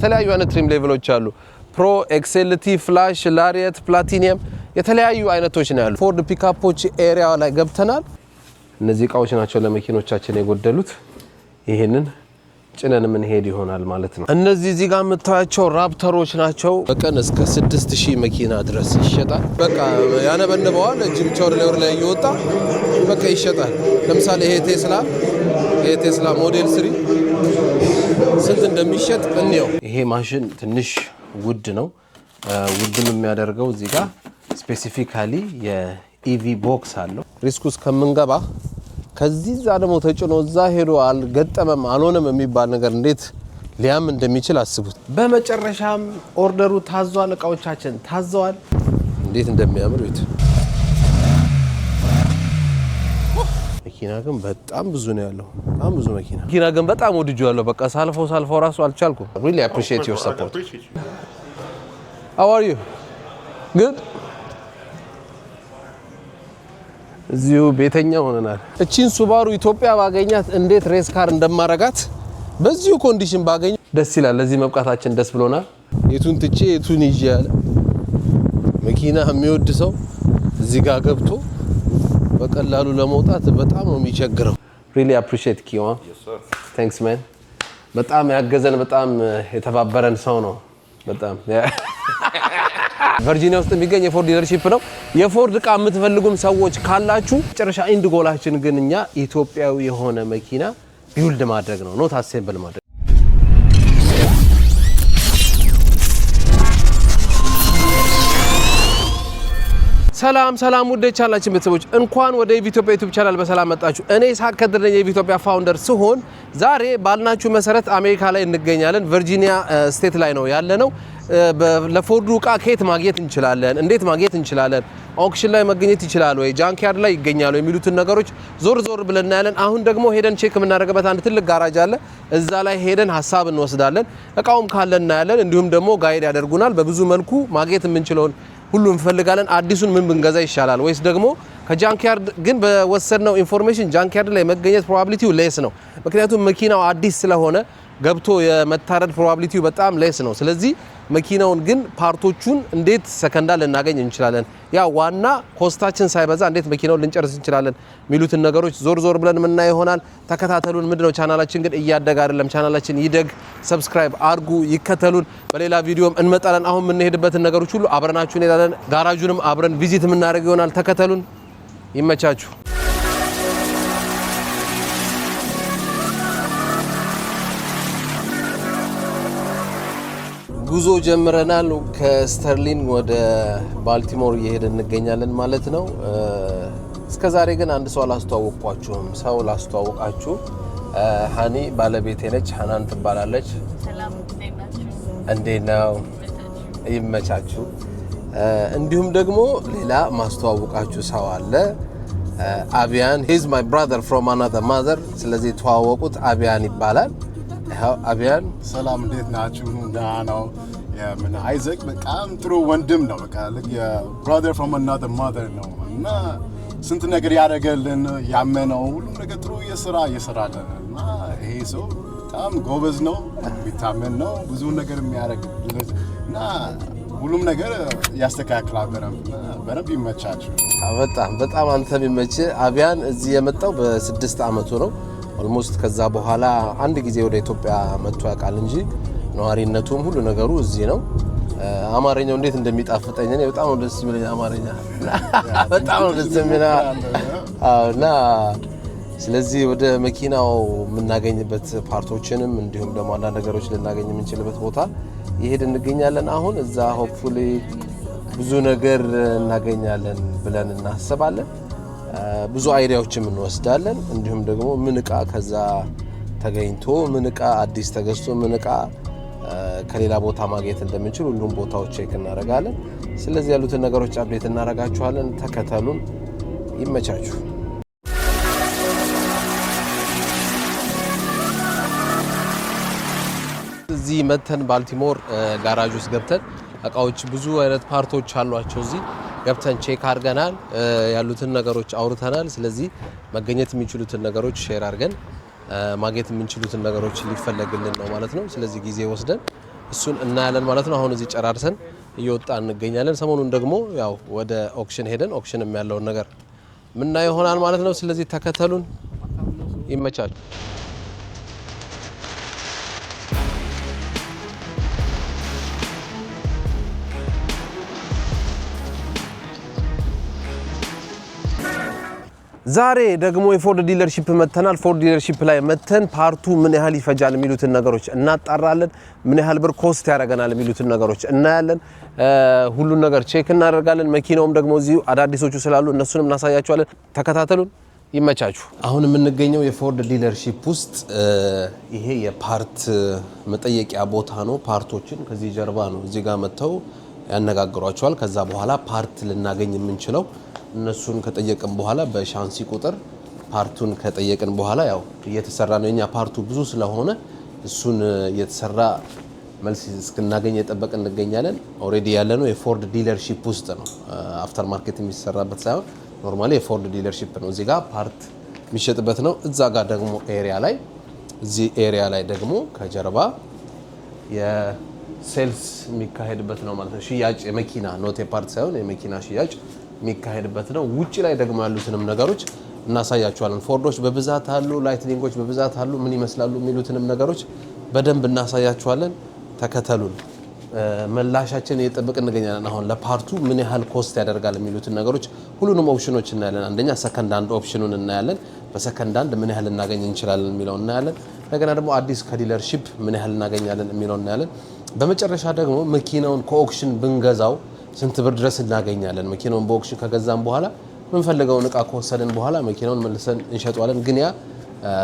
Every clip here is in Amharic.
የተለያዩ አይነት trim level ኦች አሉ። Pro፣ XLT፣ Flash፣ Lariat፣ Platinum የተለያዩ አይነቶች ነው ያሉ። ፎርድ pickup ኦች area ላይ ገብተናል። እነዚህ እቃዎች ናቸው ለመኪኖቻችን የጎደሉት። ይህንን ጭነን የምንሄድ ይሆናል ማለት ነው። እነዚህ እዚህ ጋር የምታያቸው ራፕተሮች ናቸው። በቀን እስከ 6000 መኪና ድረስ ይሸጣል። በቃ ያነበንበዋል። እጅ ብቻ ወደ ላይ ወደ ላይ እየወጣ በቃ ይሸጣል። ለምሳሌ ይሄ ቴስላ Model 3 ስንት እንደሚሸጥ እንየው። ይሄ ማሽን ትንሽ ውድ ነው። ውድም የሚያደርገው እዚህ ጋር specifically የ EV box አለው። Risk ውስጥ ከምንገባ ከዚህ እዛ ደግሞ ተጭኖ እዛ ሄዶ አልገጠመም አልሆነም የሚባል ነገር እንዴት ሊያም እንደሚችል አስቡት። በመጨረሻም order ኡ ታዟል፣ እቃዎቻችን ታዘዋል። እንዴት እንደሚያምር እዩት። መኪና ግን በጣም ብዙ ነው ያለው። በጣም ብዙ መኪና። መኪና ግን በጣም ወድጄዋለሁ። በቃ ሳልፈው ሳልፈው ራሱ አልቻልኩም። Really appreciate your support. How are you? Good. እዚሁ ቤተኛ ሆነናል። እቺን ሱባሩ ኢትዮጵያ ባገኛት እንዴት race car እንደማረጋት በዚሁ condition ባገኝ ደስ ይላል። ለዚህ መብቃታችን ደስ ብሎናል። የቱን ትቼ የቱን ይዤ ያለ መኪና የሚወድ ሰው እዚህ ጋር ገብቶ በቀላሉ ለመውጣት በጣም ነው የሚቸግረው። Really appreciate ኪዋ፣ thanks man። በጣም ያገዘን፣ በጣም የተባበረን ሰው ነው። በጣም ቨርጂኒያ ውስጥ የሚገኝ የፎርድ dealership ነው። የፎርድ እቃ የምትፈልጉም ሰዎች ካላችሁ፣ መጨረሻ end goal ኣችን ግን እኛ ኢትዮጵያዊ የሆነ መኪና build ማድረግ ነው፣ not assemble ማድረግ። ሰላም ሰላም፣ ውድ የቻናላችን ቤተሰቦች፣ እንኳን ወደ ኢትዮጵያ ዩቲዩብ ቻናል በሰላም መጣችሁ። እኔ ይስሐቅ ከድር ነኝ፣ የኢትዮጵያ founder ስሆን ዛሬ ባልናችሁ መሰረት አሜሪካ ላይ እንገኛለን። ቨርጂኒያ state ላይ ነው ያለነው። ለፎርዱ እቃ ከየት ማግኘት እንችላለን? እንዴት ማግኘት እንችላለን? Auction ላይ መገኘት ይችላል ወይ? Junkyard ላይ ይገኛሉ? የሚሉትን ነገሮች ዞር ዞር ብለን እናያለን። አሁን ደግሞ ሄደን check የምናደርግበት አንድ ትልቅ ጋራጅ አለ። እዛ ላይ ሄደን ሀሳብ እንወስዳለን። እቃውም ካለ እናያለን። እንዲሁም ደግሞ guide ያደርጉናል። በብዙ መልኩ ማግኘት የምንችለውን ሁሉ እንፈልጋለን። አዲሱን ምን ብንገዛ ይሻላል? ወይስ ደግሞ ከ junkyard? ግን በወሰድነው information junkyard ላይ መገኘት probability ው less ነው። ምክንያቱም መኪናው አዲስ ስለሆነ ገብቶ የመታረድ probability ው በጣም less ነው። ስለዚህ መኪናውን ግን part ኦቹን እንዴት second hand ልናገኝ እንችላለን፣ ያ ዋና cost ኣችን ሳይበዛ እንዴት መኪናውን ልንጨርስ እንችላለን የሚሉትን ነገሮች ዞር ዞር ብለን የምናይ ይሆናል። ተከታተሉን። ምንድነው ቻናላችን ግን እያደገ አይደለም። ቻናላችን ይደግ፣ subscribe አድርጉ፣ ይከተሉን። በሌላ ቪዲዮም እንመጣለን። አሁን የምንሄድበትን ነገሮች ሁሉ አብረናችሁ እንሄዳለን። ጋራጁንም አብረን visit የምናደርግ ይሆናል። ተከተሉን። ይመቻችሁ። ጉዞ ጀምረናል። ከስተርሊንግ ወደ ባልቲሞር እየሄድን እንገኛለን ማለት ነው። እስከ ዛሬ ግን አንድ ሰው አላስተዋወቅኳችሁም። ሰው ላስተዋወቃችሁ፣ ሀኒ ባለቤቴ ነች። ሀናን ትባላለች። እንዴት ነው? ይመቻችሁ። እንዲሁም ደግሞ ሌላ ማስተዋወቃችሁ ሰው አለ። አቢያን፣ he's my brother from another mother። ስለዚህ ተዋወቁት። አቢያን ይባላል። ይኸው አቢያን። ሰላም፣ እንዴት ናችሁ? ደህና ነው። ምን አይዘክ በጣም ጥሩ ወንድም ነው። በቃ brother from another mother ነው እና ስንት ነገር ያደረገልን፣ ያመነው ሁሉም ነገር ጥሩ የስራ እየሰራለን እና ይሄ ሰው በጣም ጎበዝ ነው፣ የሚታመን ነው፣ ብዙ ነገር የሚያደርግ እና ሁሉም ነገር ያስተካክላል። በደንብ በደንብ ይመቻችሁ። በጣም በጣም አንተ የሚመች። አቢያን እዚህ የመጣው በ6 ዓመቱ ነው almost። ከዛ በኋላ አንድ ጊዜ ወደ ኢትዮጵያ መጥቶ ያውቃል እንጂ ነዋሪነቱም ሁሉ ነገሩ እዚህ ነው። አማርኛው እንዴት እንደሚጣፍጠኝ፣ እኔ በጣም ነው ደስ የሚለኝ፣ አማርኛ በጣም ነው ደስ የሚለኝ። እና ስለዚህ ወደ መኪናው የምናገኝበት part ኦችንም እንዲሁም ደግሞ አንዳንድ ነገሮች ልናገኝ የምንችልበት ቦታ እየሄድን እንገኛለን። አሁን እዛ hopefully ብዙ ነገር እናገኛለን ብለን እናስባለን። ብዙ idea ዎችም እንወስዳለን። እንዲሁም ደግሞ ምን እቃ ከዛ ተገኝቶ፣ ምን እቃ አዲስ ተገዝቶ፣ ምን እቃ ከሌላ ቦታ ማግኘት እንደምንችል ሁሉም ቦታዎች check እናደርጋለን። ስለዚህ ያሉትን ነገሮች update እናደርጋችኋለን። ተከተሉን። ይመቻችሁ። እዚህ መተን ባልቲሞር ጋራጅ ውስጥ ገብተን እቃዎች ብዙ አይነት part ኦች አሏቸው። እዚህ ገብተን check አድርገናል፣ ያሉትን ነገሮች አውርተናል። ስለዚህ መገኘት የሚችሉትን ነገሮች share አድርገን ማግኘት የምንችሉትን ነገሮች ሊፈለግልን ነው ማለት ነው። ስለዚህ ጊዜ ወስደን እሱን እናያለን ማለት ነው። አሁን እዚህ ጨራርሰን እየወጣን እንገኛለን። ሰሞኑን ደግሞ ያው ወደ auction ሄደን auction ም ያለውን ነገር ምናየው ይሆናል ማለት ነው። ስለዚህ ተከተሉን፣ ይመቻችሁ። ዛሬ ደግሞ የፎርድ dealership መተናል። ፎርድ dealership ላይ መተን part ኡ ምን ያህል ይፈጃል የሚሉትን ነገሮች እናጣራለን። ምን ያህል ብር cost ያደርገናል የሚሉትን ነገሮች እናያለን። ሁሉን ነገር check እናደርጋለን። መኪናውም ደግሞ እዚሁ አዳዲሶቹ ስላሉ እነሱንም እናሳያቸዋለን። ተከታተሉን፣ ይመቻችሁ። አሁን የምንገኘው የፎርድ dealership ውስጥ ይሄ የ part መጠየቂያ ቦታ ነው። Part ኦችን ከዚህ ጀርባ ነው፣ እዚህ ጋር መጥተው ያነጋግሯቸዋል። ከዛ በኋላ part ልናገኝ የምንችለው እነሱን ከጠየቅን በኋላ በሻንሲ ቁጥር part ኡን ከጠየቅን በኋላ ያው እየተሰራ ነው። የኛ part ኡ ብዙ ስለሆነ እሱን እየተሰራ መልስ እስክናገኝ እየጠበቅን እንገኛለን። Already ያለነው የፎርድ dealership ውስጥ ነው። After market የሚሰራበት ሳይሆን normally የፎርድ dealership ነው። እዚህ ጋር part የሚሸጥበት ነው። እዛ ጋር ደግሞ area ላይ፣ እዚህ area ላይ ደግሞ ከጀርባ የ sales የሚካሄድበት ነው ማለት ነው። ሽያጭ የመኪና፣ not የ part ሳይሆን የመኪና ሽያጭ የሚካሄድበት ነው። ውጭ ላይ ደግሞ ያሉትንም ነገሮች እናሳያችኋለን። ፎርዶች በብዛት አሉ፣ ላይትኒንጎች በብዛት አሉ። ምን ይመስላሉ የሚሉትንም ነገሮች በደንብ እናሳያችኋለን። ተከተሉን። ምላሻችን እየጠበቅን እንገኛለን። አሁን ለ part ኡ ምን ያህል cost ያደርጋል የሚሉትን ነገሮች ሁሉንም option ኖች እናያለን። አንደኛ second hand option ኑን እናያለን። በ second hand ምን ያህል ልናገኝ እንችላለን የሚለው እናያለን። እንደገና ደግሞ አዲስ ከ dealership ምን ያህል እናገኛለን የሚለው እናያለን። በመጨረሻ ደግሞ መኪናውን ከ auction ብንገዛው ስንት ብር ድረስ እናገኛለን? መኪናውን በ auction ከገዛን በኋላ የምንፈልገውን እቃ ከወሰድን በኋላ መኪናውን መልሰን እንሸጠዋለን። ግን ያ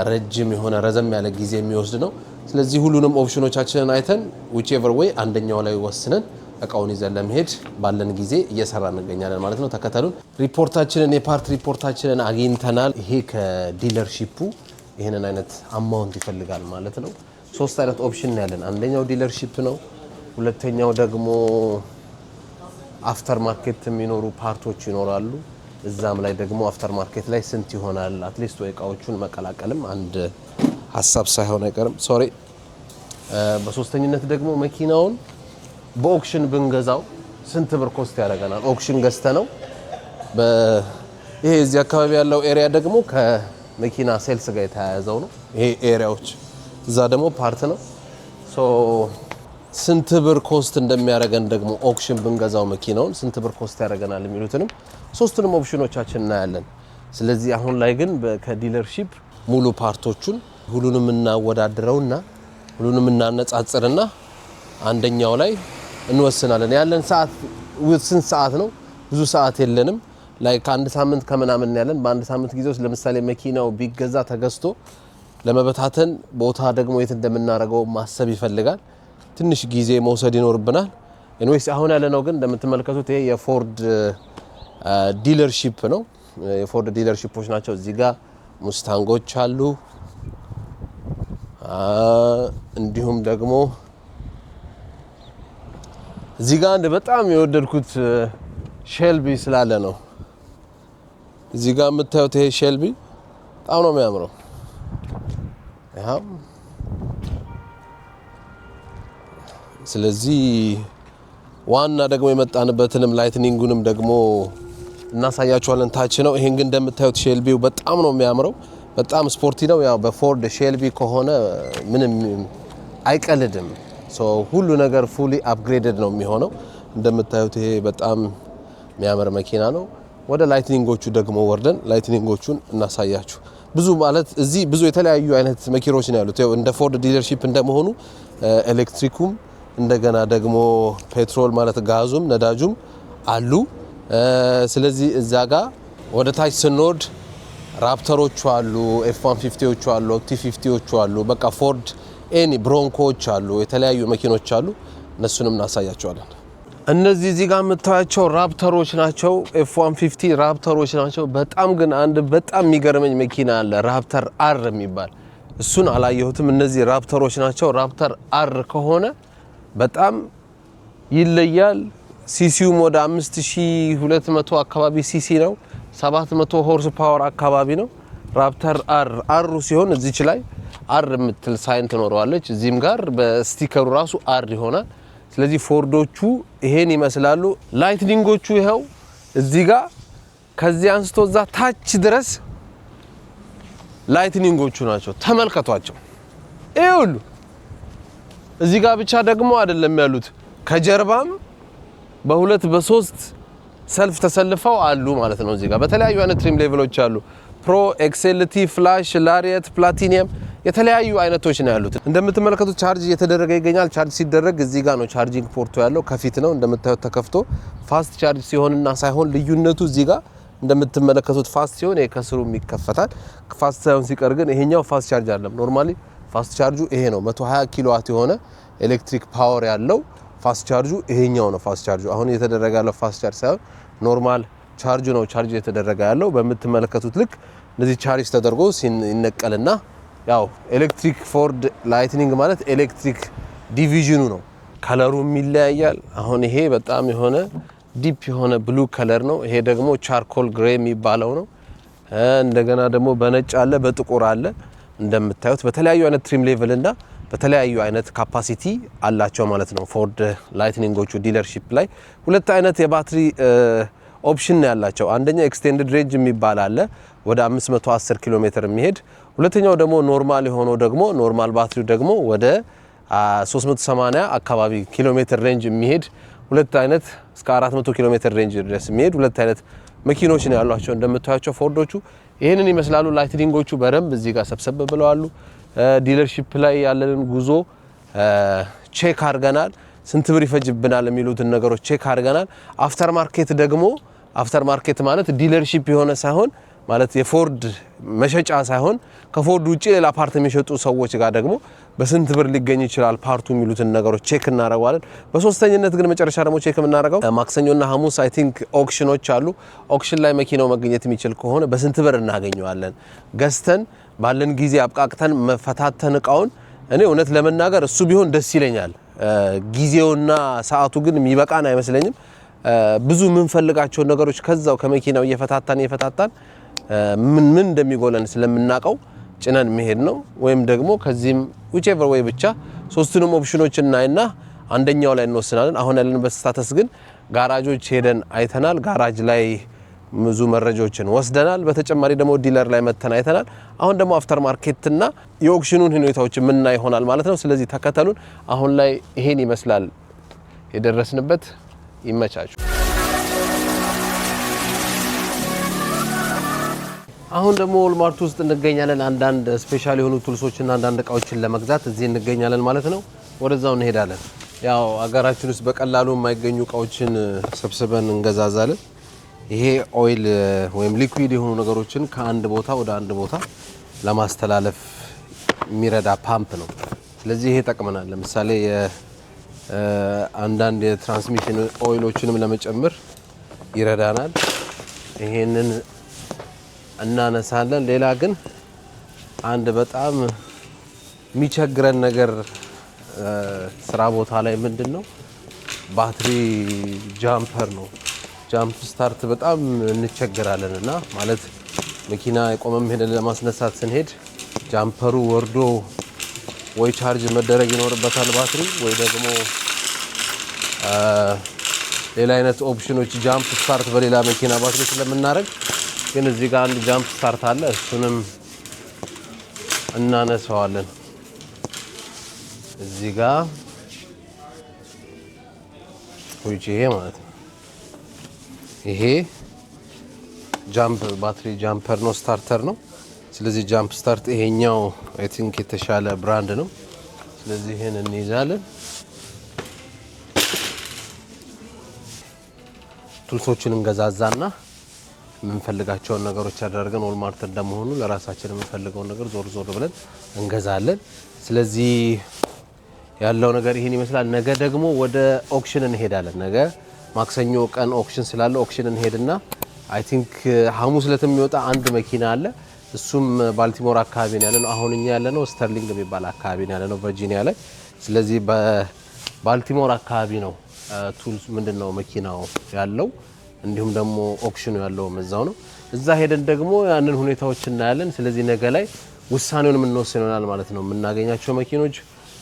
ረጅም የሆነ ረዘም ያለ ጊዜ የሚወስድ ነው። ስለዚህ ሁሉንም option ኖቻችንን አይተን whichever way አንደኛው ላይ ወስነን እቃውን ይዘን ለመሄድ ባለን ጊዜ እየሰራን እንገኛለን ማለት ነው። ተከተሉን። ሪፖርታችንን የ part ሪፖርታችንን አግኝተናል። ይሄ ከ dealership ኡ ይህንን አይነት amount ይፈልጋል ማለት ነው። ሶስት አይነት option ነው ያለን። አንደኛው dealership ነው። ሁለተኛው ደግሞ after market የሚኖሩ part ኦች ይኖራሉ። እዛም ላይ ደግሞ after market ላይ ስንት ይሆናል? At least ወይ እቃዎቹን መቀላቀልም አንድ ሀሳብ ሳይሆን አይቀርም። Sorry። በሶስተኝነት ደግሞ መኪናውን በ auction ብንገዛው ስንት ብር cost ያደርገናል? Auction ገዝተነው ይሄ እዚህ አካባቢ ያለው area ደግሞ ከመኪና sales ጋር የተያያዘው ነው። ይሄ area ዎች እዛ ደግሞ part ነው። So ስንት ብር cost እንደሚያደርገን ደግሞ auction ብንገዛው መኪናውን ስንት ብር cost ያደርገናል የሚሉትንም ሶስቱንም option ኖቻችን እናያለን። ስለዚህ አሁን ላይ ግን ከ dealership ሙሉ part ኦቹን ሁሉንም እናወዳድረውና ሁሉንም እናነጻጽርና አንደኛው ላይ እንወስናለን። ያለን ሰዓት ውስን ሰዓት ነው። ብዙ ሰዓት የለንም። Like ከአንድ ሳምንት ከምናምን ያለን፣ በአንድ ሳምንት ጊዜ ውስጥ ለምሳሌ መኪናው ቢገዛ ተገዝቶ ለመበታተን ቦታ ደግሞ የት እንደምናደርገው ማሰብ ይፈልጋል። ትንሽ ጊዜ መውሰድ ይኖርብናል። Anyways አሁን ያለነው ግን እንደምትመለከቱት ይሄ የፎርድ dealership ነው። የፎርድ dealership ኦች ናቸው። እዚህ ጋር ሙስታንጎች አሉ። እንዲሁም ደግሞ እዚህ ጋር አንድ በጣም የወደድኩት ሼልቢ ስላለ ነው። እዚህ ጋር የምታዩት ይሄ ሼልቢ በጣም ነው የሚያምረው። ያው ስለዚህ ዋና ደግሞ የመጣንበትንም ላይትኒንጉንም ደግሞ እናሳያችኋለን። ታች ነው። ይሄን ግን እንደምታዩት ሼልቢው በጣም ነው የሚያምረው። በጣም sporty ነው። ያው በፎርድ ሼልቢ ከሆነ ምንም አይቀልድም። So ሁሉ ነገር fully upgraded ነው የሚሆነው። እንደምታዩት ይሄ በጣም የሚያምር መኪና ነው። ወደ ላይትኒንጎቹ ደግሞ ወርደን ላይትኒንጎቹን እናሳያችሁ። ብዙ ማለት እዚህ ብዙ የተለያዩ አይነት መኪኖች ነው ያሉት። ያው እንደ ፎርድ dealership እንደመሆኑ ኤሌክትሪኩም እንደገና ደግሞ petrol ማለት ጋዙም ነዳጁም አሉ። ስለዚህ እዛ ጋር ወደ ታች ስንወርድ ራፕተሮቹ አሉ፣ F 150ዎቹ አሉ፣ T50ዎቹ አሉ። በቃ ፎርድ any ብሮንኮዎች አሉ፣ የተለያዩ መኪኖች አሉ። እነሱንም እናሳያቸዋለን። እነዚህ እዚህ ጋር የምታያቸው ራፕተሮች ናቸው። F 150 ራፕተሮች ናቸው። በጣም ግን አንድ በጣም የሚገርመኝ መኪና አለ፣ ራፕተር R የሚባል፣ እሱን አላየሁትም። እነዚህ ራፕተሮች ናቸው። ራፕተር R ከሆነ በጣም ይለያል። CC ውም ወደ 5200 አካባቢ CC ነው። 700 horse power አካባቢ ነው። ራፕተር R R ኡ ሲሆን እዚች ላይ R የምትል sign ትኖረዋለች። እዚህም ጋር በ sticker ኡ ራሱ R ይሆናል። ስለዚህ ፎርዶቹ ይሄን ይመስላሉ። Lightning ኦቹ ይኸው እዚህ ጋር ከዚህ አንስቶ እዛ ታች ድረስ Lightning ኦቹ ናቸው። ተመልከቷቸው። ይሄ ሁሉ እዚህ ጋር ብቻ ደግሞ አይደለም ያሉት፣ ከጀርባም በሁለት በሶስት ሰልፍ ተሰልፈው አሉ ማለት ነው። እዚህ ጋር በተለያዩ አይነት trim level ኦች አሉ። Pro፣ XLT፣ Flash፣ Lariat፣ Platinum የተለያዩ አይነቶች ነው ያሉት። እንደምትመለከቱት charge እየተደረገ ይገኛል። Charge ሲደረግ እዚህ ጋር ነው charging port ኡ ያለው፣ ከፊት ነው እንደምታዩት ተከፍቶ። Fast charge ሲሆንና ሳይሆን ልዩነቱ እዚህ ጋር እንደምትመለከቱት fast ሲሆን ይሄ ከስሩም ይከፈታል። Fast ሳይሆን ሲቀር ግን ይሄኛው fast charge አይደለም። Normally fast charge ኡ ይሄ ነው። 120 ኪሎዋት የሆነ electric power ያለው fast charge ኡ ይሄኛው ነው። Fast charge ኡ አሁን እየተደረገ ያለው fast charge ሳይሆን normal charge ኡ ነው charge እየተደረገ ያለው። በምትመለከቱት ልክ እንደዚህ charge ተደርጎ ይነቀልና ያው electric Ford Lightning ማለት electric division ኑ ነው። Color ኡም ይለያያል። አሁን ይሄ በጣም የሆነ deep የሆነ blue color ነው። ይሄ ደግሞ charcoal gray የሚባለው ነው። እንደገና ደግሞ በነጭ አለ፣ በጥቁር አለ። እንደምታዩት በተለያዩ አይነት trim level እና በተለያዩ አይነት capacity አላቸው ማለት ነው። Ford Lightning ኦቹ dealership ላይ ሁለት አይነት የባትሪ option ነው ያላቸው። አንደኛ extended range የሚባል አለ፣ ወደ 510 ኪሎ ሜትር የሚሄድ። ሁለተኛው ደግሞ normal የሆነው ደግሞ normal ባትሪው ደግሞ ወደ 380 አካባቢ ኪሎ ሜትር range የሚሄድ፣ ሁለት አይነት እስከ 400 ኪሎ ሜትር range ድረስ የሚሄድ ሁለት አይነት መኪኖች ነው ያሏቸው። እንደምታዩቸው ፎርዶቹ ይህንን ይመስላሉ። Lightning ኦቹ በደንብ እዚህ ጋር ሰብሰብ ብለዋሉ። Dealership ላይ ያለንን ጉዞ check አድርገናል። ስንት ብር ይፈጅብናል የሚሉትን ነገሮች check አድርገናል። After market ደግሞ፣ after market ማለት dealership የሆነ ሳይሆን፣ ማለት የፎርድ መሸጫ ሳይሆን ከፎርድ ውጭ ሌላ part የሚሸጡ ሰዎች ጋር ደግሞ በስንት ብር ሊገኝ ይችላል part ኡ የሚሉትን ነገሮች check እናደርገዋለን። በሶስተኝነት ግን መጨረሻ ደግሞ check የምናደርገው ማክሰኞና ሐሙስ I think auction ኦች አሉ። Auction ላይ መኪናው መገኘት የሚችል ከሆነ በስንት ብር እናገኘዋለን፣ ገዝተን ባለን ጊዜ አብቃቅተን መፈታተን እቃውን። እኔ እውነት ለመናገር እሱ ቢሆን ደስ ይለኛል። ጊዜውና ሰዓቱ ግን የሚበቃን አይመስለኝም። ብዙ የምንፈልጋቸውን ነገሮች ከዛው ከመኪናው እየፈታታን እየፈታታን ምን ምን እንደሚጎለን ስለምናውቀው ጭነን መሄድ ነው። ወይም ደግሞ ከዚህም whichever way ብቻ ሶስቱንም option ኦች እናይና አንደኛው ላይ እንወስናለን። አሁን ያለንበት status ግን ጋራጆች ሄደን አይተናል። ጋራጅ ላይ ብዙ መረጃዎችን ወስደናል። በተጨማሪ ደግሞ dealer ላይ መተን አይተናል። አሁን ደግሞ after market ና የ auction ኑን ሁኔታዎች የምናይ ይሆናል ማለት ነው። ስለዚህ ተከተሉን። አሁን ላይ ይሄን ይመስላል የደረስንበት። ይመቻችሁ። አሁን ደግሞ Walmart ውስጥ እንገኛለን። አንዳንድ special የሆኑ tools ኦችና አንዳንድ እቃዎችን ለመግዛት እዚህ እንገኛለን ማለት ነው። ወደዛው እንሄዳለን። ያው አገራችን ውስጥ በቀላሉ የማይገኙ እቃዎችን ሰብስበን እንገዛዛለን። ይሄ oil ወይም liquid የሆኑ ነገሮችን ከአንድ ቦታ ወደ አንድ ቦታ ለማስተላለፍ የሚረዳ ፓምፕ ነው። ስለዚህ ይሄ ይጠቅመናል። ለምሳሌ አንዳንድ የ transmission oil ኦችንም ለመጨመር ይረዳናል። ይሄንን እናነሳለን። ሌላ ግን አንድ በጣም የሚቸግረን ነገር ስራ ቦታ ላይ ምንድን ነው? ባትሪ jumper ነው። Jump start በጣም እንቸገራለን እና ማለት መኪና የቆመም ሄደን ለማስነሳት ስንሄድ jumper ኡ ወርዶ ወይ charge መደረግ ይኖርበታል ባትሪ ወይ ደግሞ ሌላ አይነት option ኦች jump start በሌላ መኪና ባትሪ ስለምናደርግ፣ ግን እዚህ ጋር አንድ jump start አለ። እሱንም እናነሳዋለን። እዚህ ጋር ይሄ ማለት ነው። ይሄ jump battery jumper ነው፣ starter ነው። ስለዚህ jump start ይሄኛው I think የተሻለ brand ነው። ስለዚህ ይሄን እንይዛለን። Tools ኦችን እንገዛዛና የምንፈልጋቸውን ነገሮች አደረገን Walmart እንደመሆኑ ለራሳችን የምንፈልገውን ነገር ዞር ዞር ብለን እንገዛለን። ስለዚህ ያለው ነገር ይህን ይመስላል። ነገ ደግሞ ወደ auction እንሄዳለን። ነገ ማክሰኞ ቀን auction ስላለ auction እንሄድና I think ሐሙስ ዕለት የሚወጣ አንድ መኪና አለ። እሱም ባልቲሞር አካባቢ ነው ያለነው። አሁን እኛ ያለነው ስተርሊንግ የሚባል አካባቢ ነው ያለነው ቨርጂኒያ ላይ። ስለዚህ በባልቲሞር አካባቢ ነው tools ምንድን ነው መኪናው ያለው፣ እንዲሁም ደግሞ auction ኑ ያለው እዛው ነው። እዛ ሄደን ደግሞ ያንን ሁኔታዎች እናያለን። ስለዚህ ነገ ላይ ውሳኔውን የምንወስን ይሆናል ማለት ነው። የምናገኛቸው መኪኖች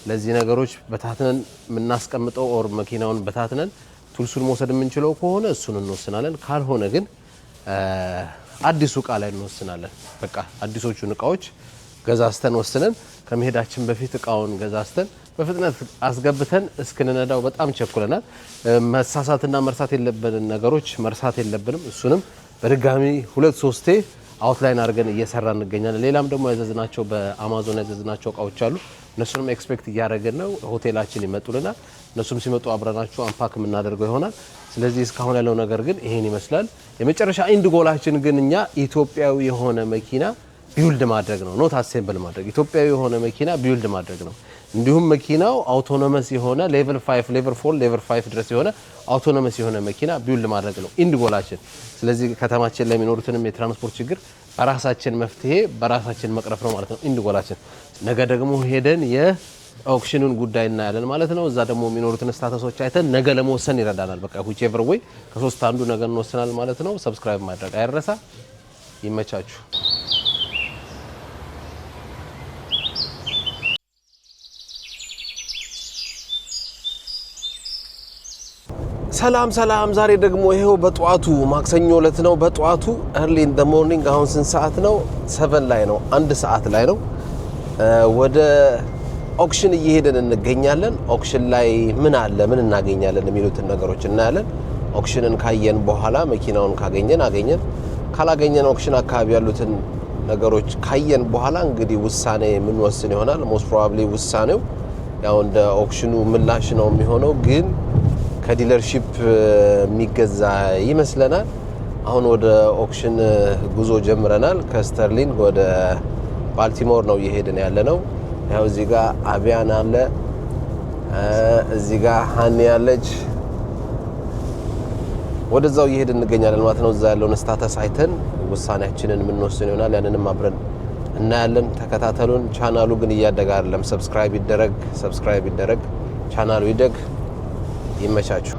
ለዚህ ነገሮች በታትነን የምናስቀምጠው or መኪናውን በታትነን tools ኡን መውሰድ የምንችለው ከሆነ እሱን እንወስናለን። ካልሆነ ግን አዲሱ እቃ ላይ እንወስናለን። በቃ አዲሶቹን እቃዎች ገዛዝተን ወስነን ከመሄዳችን በፊት እቃውን ገዛዝተን በፍጥነት አስገብተን እስክንነዳው በጣም ቸኩለናል። መሳሳትና መርሳት የለብንን ነገሮች መርሳት የለብንም። እሱንም በድጋሚ ሁለት ሶስቴ outline አድርገን እየሰራ እንገኛለን። ሌላም ደግሞ ያዘዝናቸው፣ በአማዞን ያዘዝናቸው እቃዎች አሉ። እነሱንም expect እያደረግን ነው። ሆቴላችን ይመጡልናል። እነሱም ሲመጡ አብረናችሁ unpack የምናደርገው ይሆናል። ስለዚህ እስካሁን ያለው ነገር ግን ይሄን ይመስላል። የመጨረሻ end goal ኣችን ግን እኛ ኢትዮጵያዊ የሆነ መኪና build ማድረግ ነው፣ not assemble ማድረግ። ኢትዮጵያዊ የሆነ መኪና build ማድረግ ነው። እንዲሁም መኪናው autonomous የሆነ level 5፣ level 4፣ level 5 ድረስ የሆነ autonomous የሆነ መኪና build ማድረግ ነው end goal ኣችን። ስለዚህ ከተማችን ላይ የሚኖሩትንም የትራንስፖርት ችግር በራሳችን መፍትሄ በራሳችን መቅረፍ ነው ማለት ነው end goal ኣችን። ነገ ደግሞ ሄደን የ auction ኑን ጉዳይ እናያለን ማለት ነው። እዛ ደግሞ የሚኖሩትን status ኦች አይተን ነገ ለመወሰን ይረዳናል። በቃ whichever way ከሶስት አንዱ ነገ እንወስናል ማለት ነው። Subscribe ማድረግ አይረሳ። ይመቻችሁ። ሰላም ሰላም። ዛሬ ደግሞ ይሄው በጠዋቱ ማክሰኞ ዕለት ነው። በጠዋቱ early in the morning። አሁን ስንት ሰዓት ነው? 7 ላይ ነው፣ 1 ሰዓት ላይ ነው። ወደ auction እየሄድን እንገኛለን። Auction ላይ ምን አለ፣ ምን እናገኛለን የሚሉትን ነገሮች እናያለን። Auction ን ካየን በኋላ መኪናውን ካገኘን አገኘን፣ ካላገኘን auction አካባቢ ያሉትን ነገሮች ካየን በኋላ እንግዲህ ውሳኔ የምንወስን ይሆናል። Most probably ውሳኔው ያው እንደ auction ኑ ምላሽ ነው የሚሆነው፣ ግን ከ dealership የሚገዛ ይመስለናል። አሁን ወደ auction ጉዞ ጀምረናል። ከስተርሊንግ ወደ ባልቲሞር ነው እየሄድን ያለ ነው። ያው እዚህ ጋር አቢያን አለ፣ እዚህ ጋር ሀኒ አለች። ወደዛው እየሄድን እንገኛለን ማለት ነው። እዛ ያለውን status አይተን ውሳኔያችንን የምንወስን ይሆናል። ያንንም አብረን እናያለን። ተከታተሉን። ቻናሉ ግን እያደገ አይደለም። Subscribe ይደረግ፣ subscribe ይደረግ፣ ቻናሉ ይደግ። ይመቻችሁ።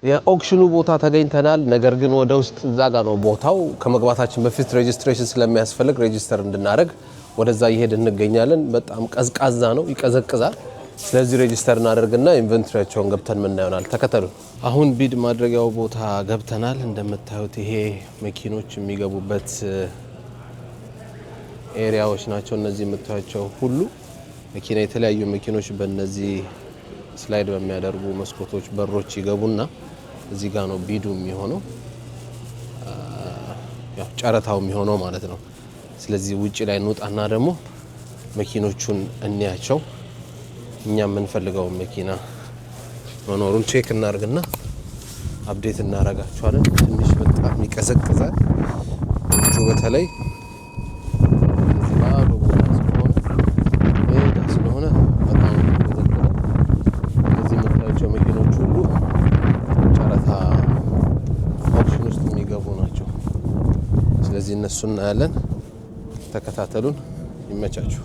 የ auction ኑ ቦታ ተገኝተናል። ነገር ግን ወደ ውስጥ እዛ ጋ ነው ቦታው። ከመግባታችን በፊት registration ስለሚያስፈልግ register እንድናደርግ ወደዛ እየሄድን እንገኛለን። በጣም ቀዝቃዛ ነው፣ ይቀዘቅዛል። ስለዚህ register እናደርግና inventory ያቸውን ገብተን ምናይ ይሆናል። ተከተሉን። አሁን bid ማድረጊያው ቦታ ገብተናል። እንደምታዩት ይሄ መኪኖች የሚገቡበት area ዎች ናቸው። እነዚህ የምታዩቸው ሁሉ መኪና፣ የተለያዩ መኪኖች በእነዚህ slide በሚያደርጉ መስኮቶች፣ በሮች ይገቡና እዚህ ጋር ነው bid ኡ የሚሆነው፣ ያው ጨረታው የሚሆነው ማለት ነው። ስለዚህ ውጭ ላይ እንውጣና ደግሞ መኪኖቹን እንያቸው። እኛ የምንፈልገውን መኪና መኖሩን check እናርግና update እናረጋችኋለን። ትንሽ በጣም ይቀዘቅዛል። ውጩ በተለይ እዚህ ባዶ ቦታ ስለሆነ፣ ሜዳ ስለሆነ በጣም የሚቀዘቅዘው። እዚህ የምታያቸው መኪኖች ሁሉ ጨረታ auction ውስጥ የሚገቡ ናቸው። ስለዚህ እነሱ እናያለን። ተከታተሉን። ይመቻችሁ።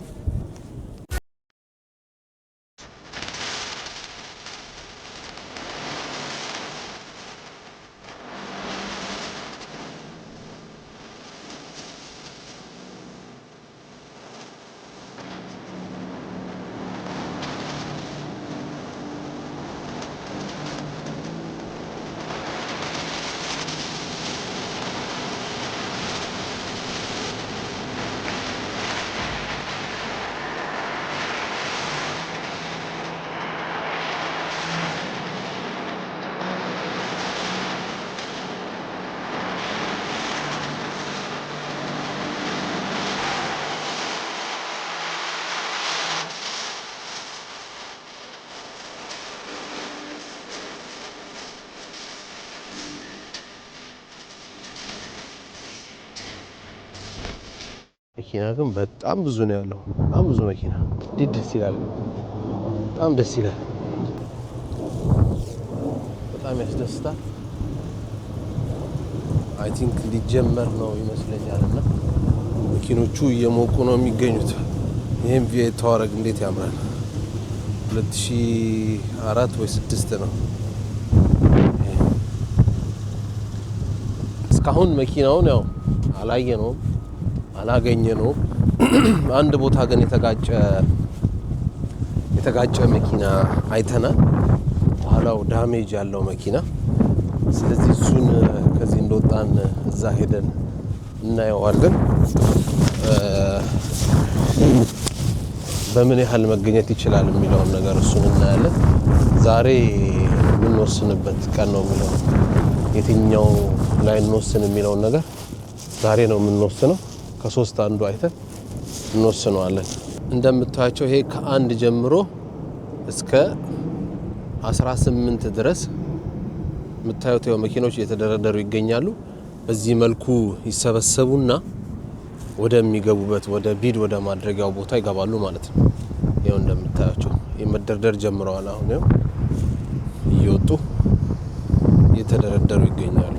መኪና ግን በጣም ብዙ ነው ያለው። በጣም ብዙ መኪና። እንዴት ደስ ይላል! በጣም ደስ ይላል። በጣም ያስደስታል። I think ሊጀመር ነው ይመስለኛል። እና መኪኖቹ እየሞቁ ነው የሚገኙት። ይህም V8 Touareg እንዴት ያምራል! 2004 ወይ 6 ነው። እስካሁን መኪናውን ያው አላየነውም፣ አላገኘነውም። አንድ ቦታ ግን የተጋጨ መኪና አይተናል። ኋላው damage ያለው መኪና። ስለዚህ እሱን ከዚህ እንደወጣን እዛ ሄደን እናየዋለን። በምን ያህል መገኘት ይችላል የሚለውን ነገር እሱን እናያለን። ዛሬ የምንወስንበት ቀን ነው የሚሆነው። የትኛው ላይ እንወስን የሚለውን ነገር ዛሬ ነው የምንወስነው። ከሶስት አንዱ አይተን እንወስነዋለን። እንደምታያቸው ይሄ ከ1 ጀምሮ እስከ 18 ድረስ የምታዩት ያው መኪኖች እየተደረደሩ ይገኛሉ። በዚህ መልኩ ይሰበሰቡና ወደሚገቡበት ወደ bid ወደ ማድረጊያው ቦታ ይገባሉ ማለት ነው። ይኸው እንደምታያቸው መደርደር ጀምረዋል። አሁን ይኸው እየወጡ እየተደረደሩ ይገኛሉ።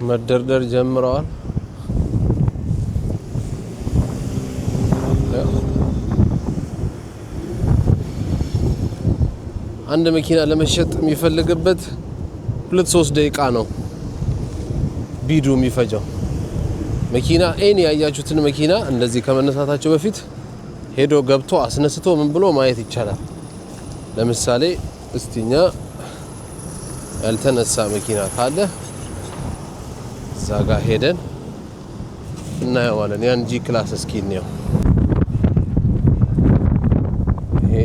መደርደር ጀምረዋል። አንድ መኪና ለመሸጥ የሚፈልግበት 2-3 ደቂቃ ነው bid ኡ የሚፈጀው። መኪና ኤን ያያችሁትን መኪና እንደዚህ ከመነሳታቸው በፊት ሄዶ ገብቶ አስነስቶ ምን ብሎ ማየት ይቻላል። ለምሳሌ እስቲ እኛ ያልተነሳ መኪና ካለ እዛ ጋር ሄደን እናየዋለን። ያን G Class እስኪ እንየው። ይሄ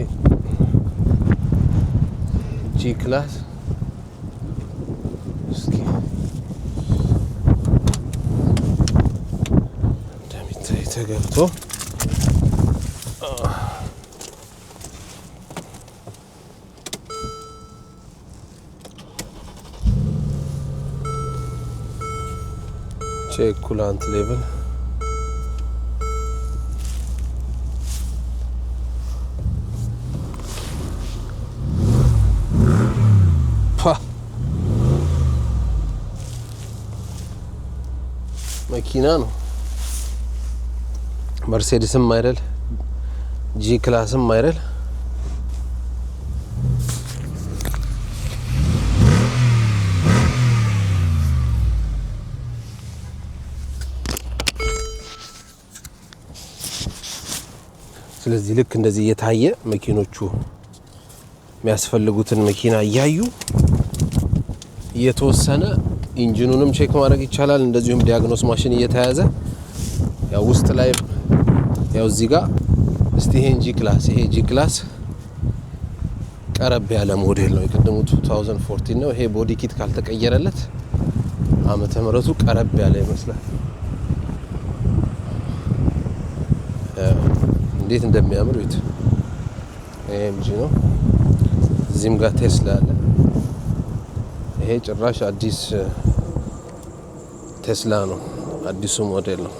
G Class እስኪ እንደሚታይ ተገብቶ check coolant level. ፓ መኪና ነው። መርሴዲስም አይደል፣ G Class ም አይደል። ስለዚህ ልክ እንደዚህ እየታየ መኪኖቹ የሚያስፈልጉትን መኪና እያዩ እየተወሰነ engine ኑንም check ማድረግ ይቻላል። እንደዚሁም diagnose machine እየተያዘ ያው ውስጥ ላይ ያው እዚህ ጋር እስቲ ይሄን G Class፣ ይሄ G Class ቀረብ ያለ ሞዴል ነው። የቅድሙ 2014 ነው። ይሄ body kit ካልተቀየረለት ዓመተ ምሕረቱ ቀረብ ያለ ይመስላል። እንዴት እንደሚያምር እዩት። AMG ነው። እዚህም ጋር ቴስላ አለ። ይሄ ጭራሽ አዲስ ቴስላ ነው። አዲሱ ሞዴል ነው።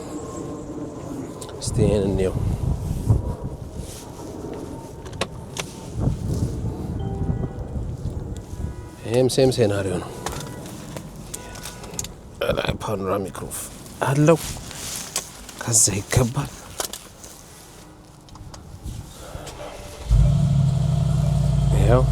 እስቲ ይሄን እንየው። ይሄም same scenario ነው። ላይ panoramic roof አለው። ከዛ ይገባል። ይኸው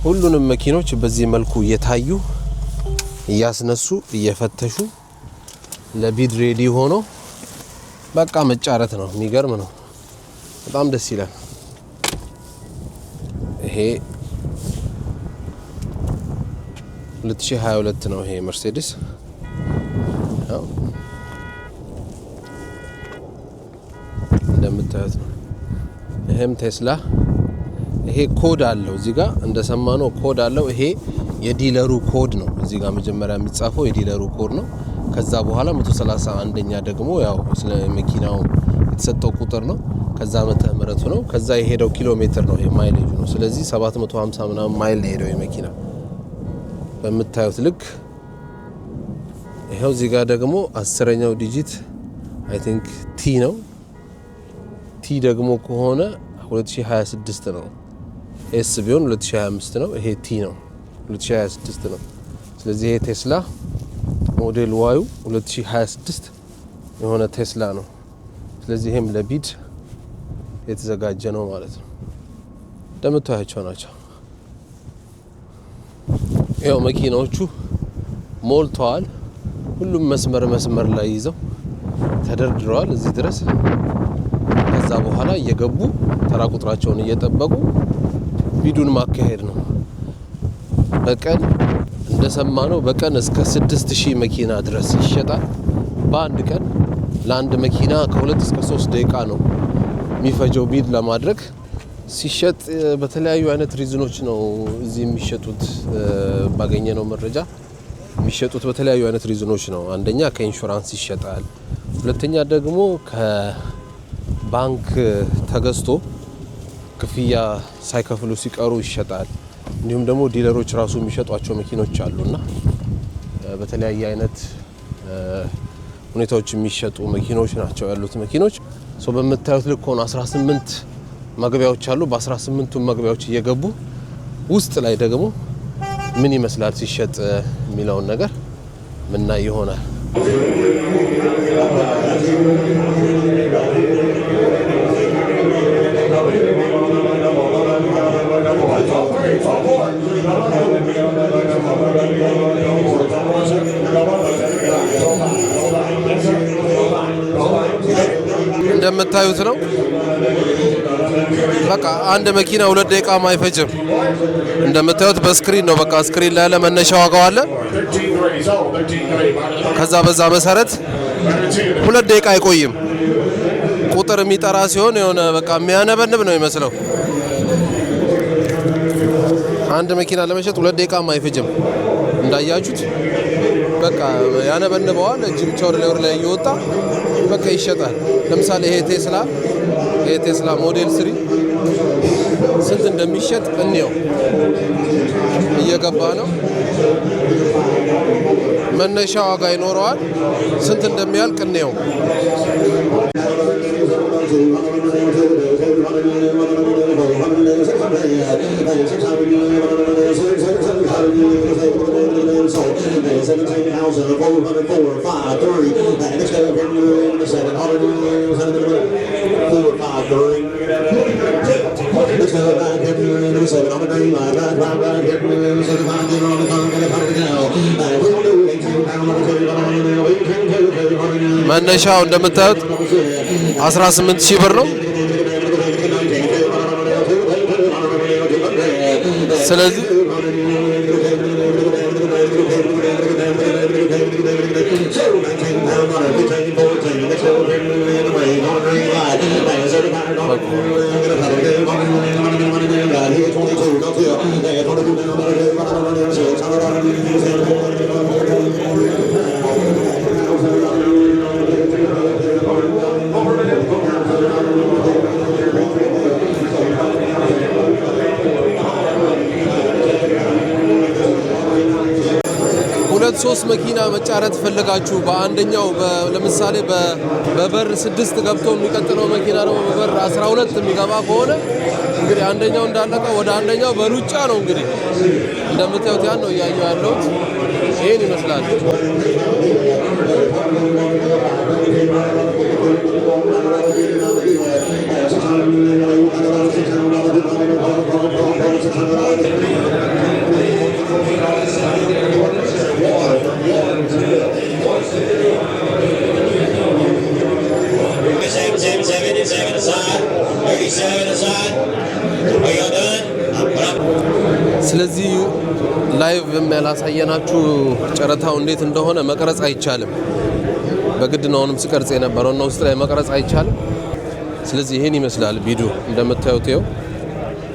ሁሉንም መኪኖች በዚህ መልኩ እየታዩ፣ እያስነሱ፣ እየፈተሹ ለ bid ready ሆኖ በቃ መጫረት ነው። የሚገርም ነው። በጣም ደስ ይላል። ይሄ 2022 ነው ይሄ መርሴዲስ። ያው እንደምታዩት ነው። ይሄም ቴስላ፣ ይሄ ኮድ አለው። እዚህ ጋር እንደሰማነው ኮድ አለው። ይሄ የ dealer ኡ ኮድ ነው። እዚህ ጋር መጀመሪያ የሚጻፈው የ dealer ኡ ኮድ ነው። ከዛ በኋላ 131ኛ ደግሞ ያው ስለ መኪናው የተሰጠው ቁጥር ነው። ከዛ ዓመተ ምህረቱ ነው። ከዛ የሄደው ኪሎ ሜትር ነው። ይሄ mileage ኡ ነው። ስለዚህ 750 ምናምን ማይል ነው የሄደው የመኪና በምታዩት ልክ። ይኸው እዚህ ጋር ደግሞ 10ኛው digit I think T ነው። T ደግሞ ከሆነ 2026 ነው። S ቢሆን 2025 ነው። ይሄ T ነው፣ 2026 ነው። ስለዚህ ይሄ ቴስላ Model Y ኡ 2026 የሆነ ቴስላ ነው። ስለዚህ ይሄም ለ bid የተዘጋጀ ነው ማለት ነው። እንደምታያቸው ናቸው። ያው መኪናዎቹ ሞልተዋል። ሁሉም መስመር መስመር ላይ ይዘው ተደርድረዋል እዚህ ድረስ። ከዛ በኋላ እየገቡ ተራ ቁጥራቸውን እየጠበቁ bid ኡን ማካሄድ ነው። በቀን እንደሰማነው በቀን እስከ 6000 መኪና ድረስ ይሸጣል። በአንድ ቀን ለአንድ መኪና ከ2 እስከ 3 ደቂቃ ነው የሚፈጀው bid ለማድረግ። ሲሸጥ በተለያዩ አይነት reason ኦች ነው እዚህ የሚሸጡት። ባገኘነው መረጃ የሚሸጡት በተለያዩ አይነት reason ኦች ነው። አንደኛ ከኢንሹራንስ ይሸጣል። ሁለተኛ ደግሞ ከባንክ ተገዝቶ ክፍያ ሳይከፍሉ ሲቀሩ ይሸጣል። እንዲሁም ደግሞ dealer ኦች ራሱ የሚሸጧቸው መኪኖች አሉና በተለያየ አይነት ሁኔታዎች የሚሸጡ መኪኖች ናቸው ያሉት መኪኖች። So በምታዩት ልክ ሆኖ 18 መግቢያዎች አሉ። በ18ቱም መግቢያዎች እየገቡ ውስጥ ላይ ደግሞ ምን ይመስላል ሲሸጥ የሚለውን ነገር ምናይ ይሆናል። እንደምታዩት ነው። በቃ አንድ መኪና 2 ደቂቃ አይፈጅም። እንደምታዩት በ screen ነው። በቃ screen ላይ ያለ መነሻ ዋጋው አለ። ከዛ በዛ መሰረት 2 ደቂቃ አይቆይም። ቁጥር የሚጠራ ሲሆን የሆነ በቃ የሚያነበንብ ነው የሚመስለው። አንድ መኪና ለመሸጥ 2 ደቂቃም አይፈጅም። እንዳያችሁት በቃ ያነበንበዋል። እጅ ብቻ ወደ ላይ ወደ ላይ እየወጣ በቃ ይሸጣል። ለምሳሌ ይሄ ቴስላ Model 3 ስንት እንደሚሸጥ እንየው። እየገባ ነው። መነሻ ዋጋ ይኖረዋል። ስንት እንደሚያልቅ እንየው። 17,404, 5, 3, and it's going 700, 4, 5, 3. Let's go back here, 7 on the green line, right, right, right, here, 75, on the car, gonna come now. And we'll do 18 pound, 18, 2, 2, መነሻው እንደምታዩት 18 ሺህ ብር ነው። ስለዚህ ሁለት ሶስት መኪና መጫረት ፈልጋችሁ በአንደኛው ለምሳሌ በበር 6 ገብቶ የሚቀጥለው መኪና ደግሞ በበር 12 የሚገባ ከሆነ እንግዲህ አንደኛው እንዳለቀ ወደ አንደኛው በሩጫ ነው። እንግዲህ እንደምታዩት ያን ነው እያየሁ ያለሁት። ይሄን ይመስላል። 7, 7, 7, 7 aside. 37 aside. Are y'all done? ስለዚህ Live ያላሳየናችሁ ጨረታው እንዴት እንደሆነ መቅረጽ አይቻልም። በግድ ነው አሁንም ስቀርጽ የነበረው እና ውስጥ ላይ መቅረጽ አይቻልም። ስለዚህ ይሄን ይመስላል bid ኡ። እንደምታዩት ይኸው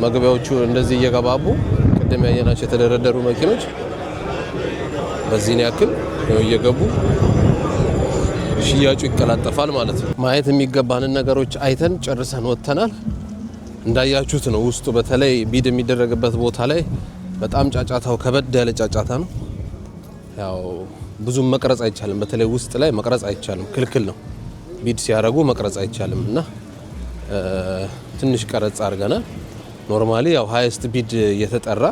መግቢያዎቹ እንደዚህ እየገባቡ ቅድም ያየናቸው የተደረደሩ መኪኖች በዚህን ያክል ነው እየገቡ ሽያጩ ይቀላጠፋል ማለት ነው። ማየት የሚገባንን ነገሮች አይተን ጨርሰን ወጥተናል። እንዳያችሁት ነው ውስጡ በተለይ bid የሚደረግበት ቦታ ላይ በጣም ጫጫታው ከበድ ያለ ጫጫታ ነው። ያው ብዙም መቅረጽ አይቻልም። በተለይ ውስጥ ላይ መቅረጽ አይቻልም፣ ክልክል ነው። Bid ሲያደርጉ መቅረጽ አይቻልም እና ትንሽ ቀረጽ አድርገናል። Normally ያው highest bid እየተጠራ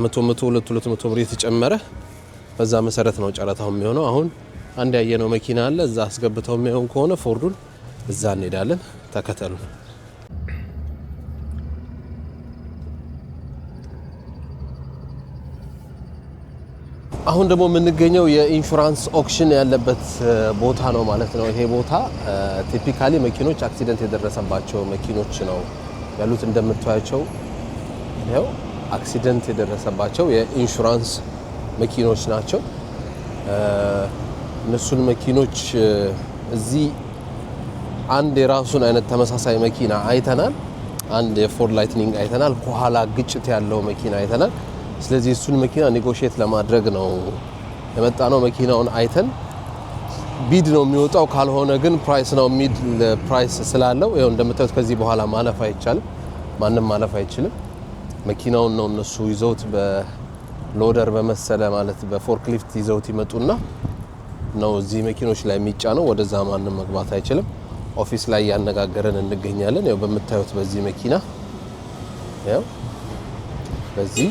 100 100፣ 2 200 ብር እየተጨመረ በዛ መሰረት ነው ጨረታው የሚሆነው። አሁን አንድ ያየነው መኪና አለ። እዛ አስገብተው የሚሆን ከሆነ ፎርዱን እዛ እንሄዳለን። ተከተሉን። አሁን ደግሞ የምንገኘው የ insurance auction ያለበት ቦታ ነው ማለት ነው። ይሄ ቦታ typically መኪኖች accident የደረሰባቸው መኪኖች ነው ያሉት። እንደምታያቸው ይኸው accident የደረሰባቸው የኢንሹራንስ መኪኖች ናቸው። እነሱን መኪኖች እዚህ አንድ የራሱን አይነት ተመሳሳይ መኪና አይተናል። አንድ የ Ford Lightning አይተናል። ከኋላ ግጭት ያለው መኪና አይተናል። ስለዚህ እሱን መኪና negotiate ለማድረግ ነው የመጣነው። መኪናውን አይተን bid ነው የሚወጣው፣ ካልሆነ ግን price ነው የሚል price ስላለው ይኸው እንደምታዩት ከዚህ በኋላ ማለፍ አይቻልም። ማንም ማለፍ አይችልም። መኪናውን ነው እነሱ ይዘውት በ loader በመሰለ ማለት በ forklift ይዘውት ይመጡና ነው እዚህ መኪኖች ላይ የሚጫነው። ወደዛ ማንም መግባት አይችልም። Office ላይ እያነጋገረን እንገኛለን። ያው በምታዩት በዚህ መኪና ያው በዚህ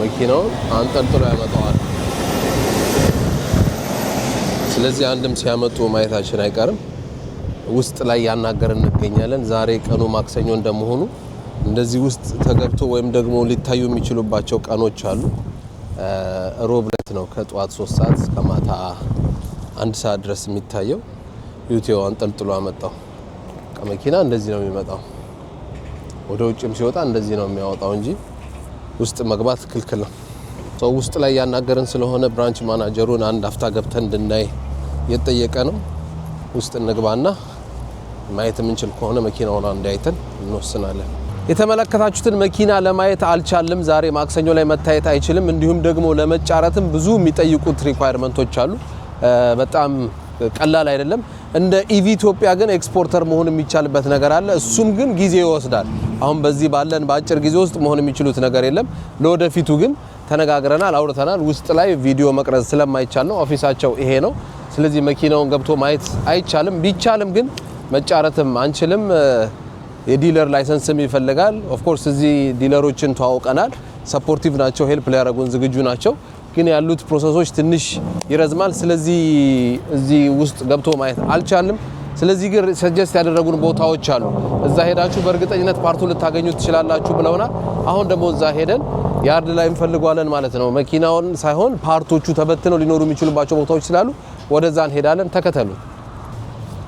መኪናውን አንጠልጥሎ ያመጣዋል። ስለዚህ አንድም ሲያመጡ ማየታችን አይቀርም። ውስጥ ላይ ያናገርን እንገኛለን። ዛሬ ቀኑ ማክሰኞ እንደመሆኑ እንደዚህ ውስጥ ተገብቶ ወይም ደግሞ ሊታዩ የሚችሉባቸው ቀኖች አሉ። ሮብ ዕለት ነው ከጠዋት 3 ሰዓት እስከ ማታ 1 ሰዓት ድረስ የሚታየው። ዩቲዮ አንጠልጥሎ አመጣው። መኪና እንደዚህ ነው የሚመጣው። ወደ ውጭም ሲወጣ እንደዚህ ነው የሚያወጣው እንጂ ውስጥ መግባት ክልክል ነው። ሰው ውስጥ ላይ ያናገርን ስለሆነ branch manager ኡን አንድ አፍታ ገብተን እንድናይ እየጠየቀ ነው። ውስጥ እንግባና ማየት የምንችል ከሆነ መኪናውን አንድ አይተን እንወስናለን። የተመለከታችሁትን መኪና ለማየት አልቻልም። ዛሬ ማክሰኞ ላይ መታየት አይችልም። እንዲሁም ደግሞ ለመጫረትም ብዙ የሚጠይቁት requirement ኦች አሉ። በጣም ቀላል አይደለም። እንደ EV ኢትዮጵያ ግን exporter መሆን የሚቻልበት ነገር አለ። እሱም ግን ጊዜ ይወስዳል። አሁን በዚህ ባለን በአጭር ጊዜ ውስጥ መሆን የሚችሉት ነገር የለም። ለወደፊቱ ግን ተነጋግረናል፣ አውርተናል። ውስጥ ላይ ቪዲዮ መቅረጽ ስለማይቻል ነው። Office ኣቸው ይሄ ነው። ስለዚህ መኪናውን ገብቶ ማየት አይቻልም። ቢቻልም ግን መጫረትም አንችልም። የ dealer license ም ይፈልጋል። Of course እዚህ dealer ኦችን ተዋውቀናል። Supportive ናቸው፣ help ሊያደርጉን ዝግጁ ናቸው። ግን ያሉት process ኦች ትንሽ ይረዝማል። ስለዚህ እዚህ ውስጥ ገብቶ ማየት አልቻልም። ስለዚህ ግን suggest ያደረጉን ቦታዎች አሉ። እዛ ሄዳችሁ በእርግጠኝነት part ኡ ልታገኙ ትችላላችሁ ብለውናል። አሁን ደግሞ እዛ ሄደን yard ላይ እንፈልገዋለን ማለት ነው። መኪናውን ሳይሆን part ኦቹ ተበትነው ሊኖሩ የሚችሉባቸው ቦታዎች ስላሉ ወደዛ እንሄዳለን። ተከተሉ።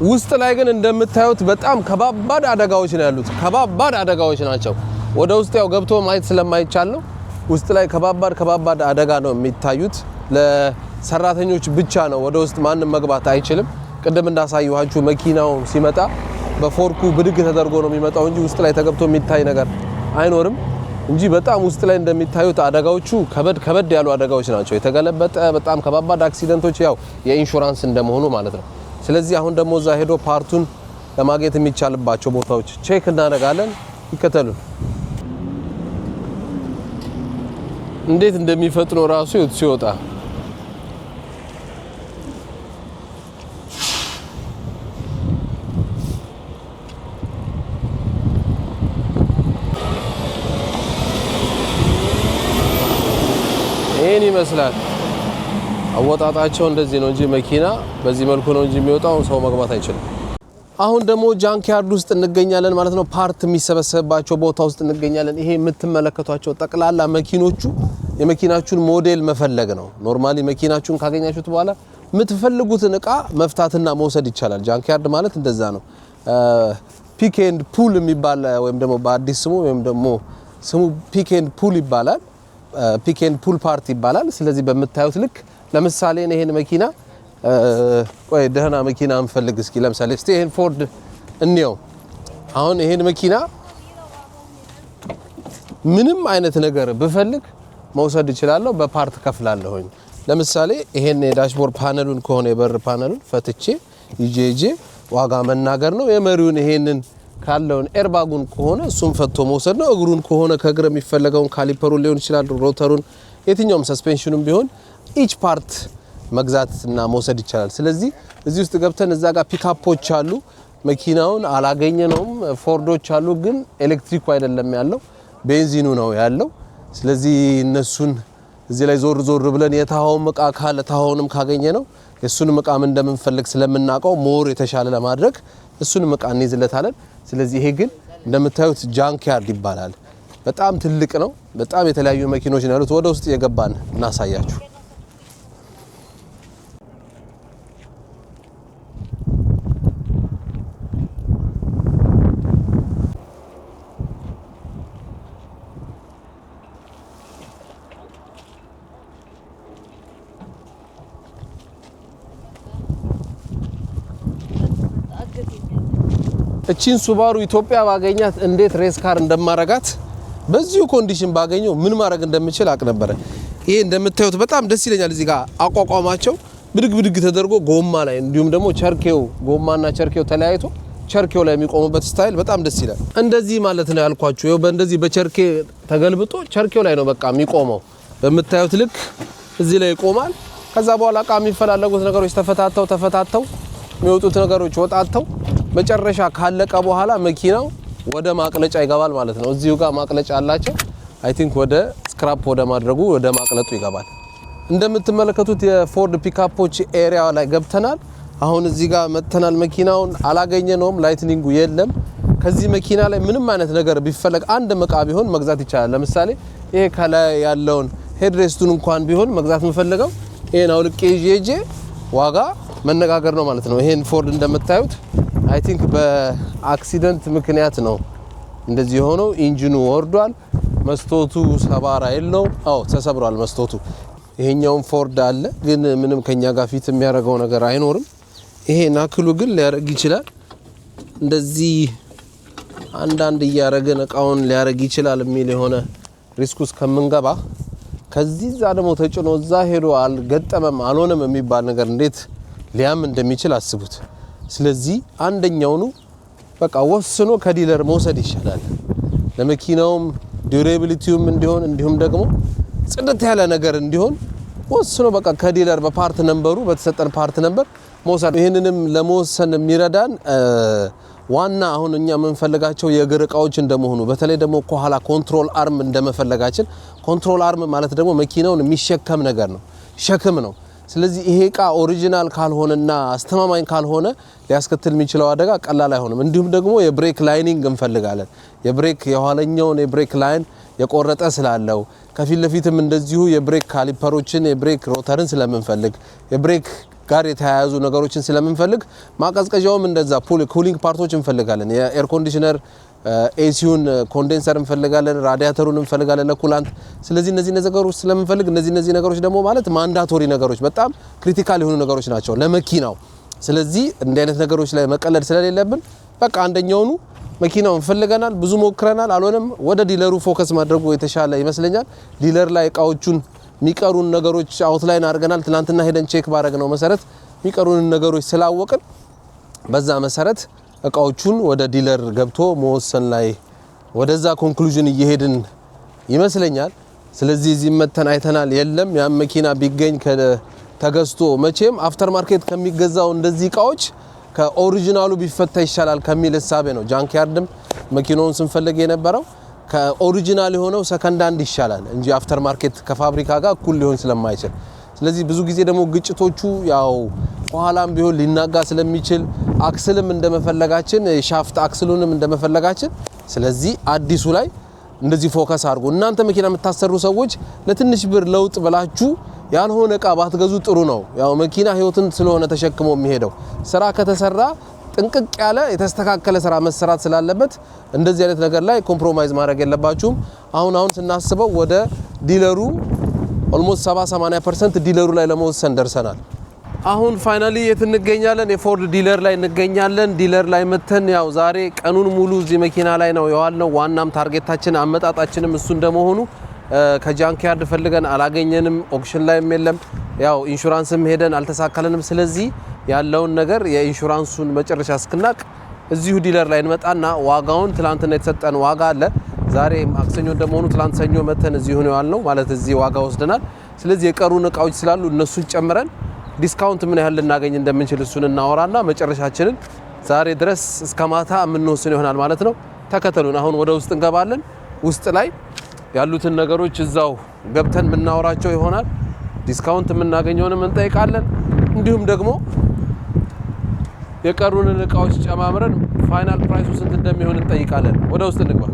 ውስጥ ላይ ግን እንደምታዩት በጣም ከባባድ አደጋዎች ነው ያሉት። ከባባድ አደጋዎች ናቸው። ወደ ውስጥ ያው ገብቶ ማየት ስለማይቻል ነው። ውስጥ ላይ ከባባድ ከባባድ አደጋ ነው የሚታዩት። ለሰራተኞች ብቻ ነው፣ ወደ ውስጥ ማንም መግባት አይችልም። ቅድም እንዳሳየኋችሁ መኪናው ሲመጣ በ fork ኡ ብድግ ተደርጎ ነው የሚመጣው እንጂ ውስጥ ላይ ተገብቶ የሚታይ ነገር አይኖርም እንጂ በጣም ውስጥ ላይ እንደሚታዩት አደጋዎቹ ከበድ ከበድ ያሉ አደጋዎች ናቸው። የተገለበጠ በጣም ከባባድ accident ኦች ያው የኢንሹራንስ እንደመሆኑ ማለት ነው። ስለዚህ አሁን ደግሞ እዛ ሄዶ part ኡን ለማግኘት የሚቻልባቸው ቦታዎች check እናደርጋለን። ይከተሉን። እንዴት እንደሚፈጥነው ራሱ ሲወጣ። ይህን ይመስላል። አወጣጣቸው እንደዚህ ነው እንጂ መኪና በዚህ መልኩ ነው እንጂ የሚወጣው ሰው መግባት አይችልም። አሁን ደግሞ junk yard ውስጥ እንገኛለን ማለት ነው። Part የሚሰበሰብባቸው ቦታ ውስጥ እንገኛለን። ይሄ የምትመለከቷቸው ጠቅላላ መኪኖቹ የመኪናችሁን ሞዴል መፈለግ ነው። Normally መኪናችሁን ካገኛችሁት በኋላ የምትፈልጉትን እቃ መፍታትና መውሰድ ይቻላል። Junk yard ማለት እንደዛ ነው። Pick and pull የሚባል ወይም ደግሞ በአዲስ ስሙ ወይም ደግሞ ስሙ Pick and Pull ይባላል። Pick and Pull Part ይባላል። ስለዚህ በምታዩት ልክ ለምሳሌ እኔ ይሄን መኪና፣ ቆይ ደህና መኪና እንፈልግ እስኪ። ለምሳሌ እስቲ ይሄን ፎርድ እንየው። አሁን ይሄን መኪና ምንም አይነት ነገር ብፈልግ መውሰድ እችላለሁ። በ part ከፍላለሁኝ። ለምሳሌ ይሄን የ dashboard panel ኡን ከሆነ የበር ፓነሉን ፈትቼ ይዤ ይዤ ዋጋ መናገር ነው። የመሪውን ይሄንን ካለውን airbag ኡን ከሆነ እሱን ፈቶ መውሰድ ነው። እግሩን ከሆነ ከእግር የሚፈለገውን caliper ኡን ሊሆን ይችላል፣ rotor ኡን፣ የትኛውም suspension ኑም ቢሆን each part መግዛት እና መውሰድ ይቻላል። ስለዚህ እዚህ ውስጥ ገብተን እዛ ጋር ፒካፖች አሉ። መኪናውን አላገኘነውም። ፎርዶች አሉ፣ ግን ኤሌክትሪኩ አይደለም ያለው፣ ቤንዚኑ ነው ያለው። ስለዚህ እነሱን እዚህ ላይ ዞር ዞር ብለን የታሆውም እቃ ካለ ታሆውንም ካገኘነው የእሱንም እቃም እንደምንፈልግ ስለምናውቀው more የተሻለ ለማድረግ እሱንም እቃ እንይዝለታለን። ስለዚህ ይሄ ግን እንደምታዩት junk yard ይባላል። በጣም ትልቅ ነው። በጣም የተለያዩ መኪኖች ነው ያሉት። ወደ ውስጥ እየገባን እናሳያችሁ። እቺን ሱባሩ ኢትዮጵያ ባገኛት እንዴት race car እንደማረጋት፣ በዚሁ condition ባገኘው ምን ማድረግ እንደምችል አቅ ነበረ። ይሄ እንደምታዩት በጣም ደስ ይለኛል። እዚህ ጋር አቋቋማቸው ብድግ ብድግ ተደርጎ ጎማ ላይ እንዲሁም ደግሞ ቸርኬው፣ ጎማና ቸርኬው ተለያይቶ ቸርኬው ላይ የሚቆሙበት style በጣም ደስ ይላል። እንደዚህ ማለት ነው ያልኳችሁ። ይኸው በእንደዚህ በቸርኬ ተገልብጦ ቸርኬው ላይ ነው በቃ የሚቆመው። በምታዩት ልክ እዚህ ላይ ይቆማል። ከዛ በኋላ እቃ የሚፈላለጉት ነገሮች ተፈታተው ተፈታተው የሚወጡት ነገሮች ወጣተው መጨረሻ ካለቀ በኋላ መኪናው ወደ ማቅለጫ ይገባል ማለት ነው። እዚሁ ጋር ማቅለጫ አላቸው። I think ወደ scrap ወደ ማድረጉ፣ ወደ ማቅለጡ ይገባል። እንደምትመለከቱት የፎርድ pickup ኦች area ላይ ገብተናል። አሁን እዚህ ጋር መጥተናል። መኪናውን አላገኘነውም። Lightning ኡ የለም። ከዚህ መኪና ላይ ምንም አይነት ነገር ቢፈለግ፣ አንድ እቃ ቢሆን መግዛት ይቻላል። ለምሳሌ ይሄ ከላይ ያለውን headrest ኡን እንኳን ቢሆን መግዛት የምፈልገው ይሄን አውልቄ ይዤ ሄጄ ዋጋ መነጋገር ነው ማለት ነው። ይሄን ፎርድ እንደምታዩት I think በ accident ምክንያት ነው እንደዚህ የሆነው። ኢንጂኑ ወርዷል። መስታወቱ ሰባራ የለውም። አዎ፣ ተሰብሯል መስታወቱ። ይሄኛውን ፎርድ አለ፣ ግን ምንም ከኛ ጋር fit የሚያደርገው ነገር አይኖርም። ይሄ knuckle ኡ ግን ሊያደርግ ይችላል። እንደዚህ አንዳንድ እያደረግን እቃውን ሊያደርግ ይችላል የሚል የሆነ risk ውስጥ ከምንገባ፣ ከዚህ እዛ ደግሞ ተጭኖ እዛ ሄዶ አልገጠመም አልሆነም የሚባል ነገር እንዴት ሊያም እንደሚችል አስቡት። ስለዚህ አንደኛውኑ በቃ ወስኖ ከ dealer መውሰድ ይሻላል። ለመኪናውም durability ውም እንዲሆን እንዲሁም ደግሞ ጽድት ያለ ነገር እንዲሆን ወስኖ በቃ ከ dealer በ part number ኡ፣ በተሰጠን part number መውሰድ። ይህንንም ለመወሰን የሚረዳን ዋና አሁን እኛ የምንፈልጋቸው የእግር እቃዎች እንደመሆኑ፣ በተለይ ደግሞ ከኋላ control arm እንደመፈለጋችን፣ control arm ማለት ደግሞ መኪናውን የሚሸከም ነገር ነው፣ ሸክም ነው። ስለዚህ ይሄ እቃ original ካልሆነና አስተማማኝ ካልሆነ ሊያስከትል የሚችለው አደጋ ቀላል አይሆንም። እንዲሁም ደግሞ የ brake lining እንፈልጋለን። የ brake የኋለኛውን የ brake line የቆረጠ ስላለው፣ ከፊት ለፊትም እንደዚሁ የ brake caliper ኦችን፣ የ brake rotor ን ስለምንፈልግ፣ የ brake ጋር የተያያዙ ነገሮችን ስለምንፈልግ፣ ማቀዝቀዣውም እንደዛ cooling part ኦች እንፈልጋለን። የ air conditioner AC ውን condenser እንፈልጋለን፣ ራዲያተሩን እንፈልጋለን ለ coolant። ስለዚህ እነዚህ ነገሮች ስለምንፈልግ፣ እነዚህ ነገሮች ደግሞ ማለት mandatory ነገሮች፣ በጣም critical የሆኑ ነገሮች ናቸው ለመኪናው። ስለዚህ እንዲህ አይነት ነገሮች ላይ መቀለድ ስለሌለብን በቃ አንደኛውኑ መኪናውን ፈልገናል፣ ብዙ ሞክረናል፣ አልሆነም። ወደ dealer ኡ focus ማድረጉ የተሻለ ይመስለኛል። Dealer ላይ እቃዎቹን የሚቀሩን ነገሮች outline አድርገናል። ትናንትና ሄደን check ባደረግነው መሰረት የሚቀሩን ነገሮች ስላወቅን በዛ መሰረት እቃዎቹን ወደ dealer ገብቶ መወሰን ላይ ወደዛ conclusion እየሄድን ይመስለኛል። ስለዚህ እዚህ መተን አይተናል። የለም፣ ያን መኪና ቢገኝ ተገዝቶ መቼም after market ከሚገዛው እንደዚህ እቃዎች ከ original ኡ ቢፈታ ይሻላል ከሚል እሳቤ ነው junk yard ም መኪናውን ስንፈልግ የነበረው። ከ original የሆነው second hand ይሻላል እንጂ after market ከፋብሪካ ጋር እኩል ሊሆን ስለማይችል፣ ስለዚህ ብዙ ጊዜ ደግሞ ግጭቶቹ ያው ከኋላም ቢሆን ሊናጋ ስለሚችል፣ axle ም እንደመፈለጋችን፣ shaft axle ኡንም እንደመፈለጋችን፣ ስለዚህ አዲሱ ላይ እንደዚህ focus አድርጉ። እናንተ መኪና የምታሰሩ ሰዎች ለትንሽ ብር ለውጥ ብላችሁ ያልሆነ እቃ ባትገዙ ጥሩ ነው። ያው መኪና ህይወትን ስለሆነ ተሸክሞ የሚሄደው፣ ስራ ከተሰራ ጥንቅቅ ያለ የተስተካከለ ስራ መሰራት ስላለበት እንደዚህ አይነት ነገር ላይ compromise ማድረግ የለባችሁም። አሁን አሁን ስናስበው ወደ dealer ኡ almost 70 80% dealer ኡ ላይ ለመወሰን ደርሰናል። አሁን finally የት እንገኛለን? የ Ford dealer ላይ እንገኛለን። Dealer ላይ መተን ያው ዛሬ ቀኑን ሙሉ እዚህ መኪና ላይ ነው የዋልነው። ዋናም target ኣችን አመጣጣችንም እሱ እንደመሆኑ ከ junkyard ፈልገን አላገኘንም። Auction ላይም የለም። ያው ኢንሹራንስም ሄደን አልተሳካልንም። ስለዚህ ያለውን ነገር የኢንሹራንሱን መጨረሻ እስክናቅ እዚሁ dealer ላይ እንመጣና ዋጋውን፣ ትላንትና የተሰጠን ዋጋ አለ። ዛሬ ማክሰኞ እንደመሆኑ ትላንት ሰኞ መተን እዚሁ ነው ያልነው፣ ማለት እዚህ ዋጋ ወስደናል። ስለዚህ የቀሩን እቃዎች ስላሉ እነሱን ጨምረን discount ምን ያህል ልናገኝ እንደምንችል እሱን እናወራና መጨረሻችንን ዛሬ ድረስ እስከ ማታ የምንወስን ይሆናል ማለት ነው። ተከተሉን። አሁን ወደ ውስጥ እንገባለን። ውስጥ ላይ ያሉትን ነገሮች እዛው ገብተን የምናወራቸው ይሆናል። Discount የምናገኘውንም እንጠይቃለን። እንዲሁም ደግሞ የቀሩንን እቃዎች ጨማምረን final price ኡ ስንት እንደሚሆን እንጠይቃለን። ወደ ውስጥ እንግባ።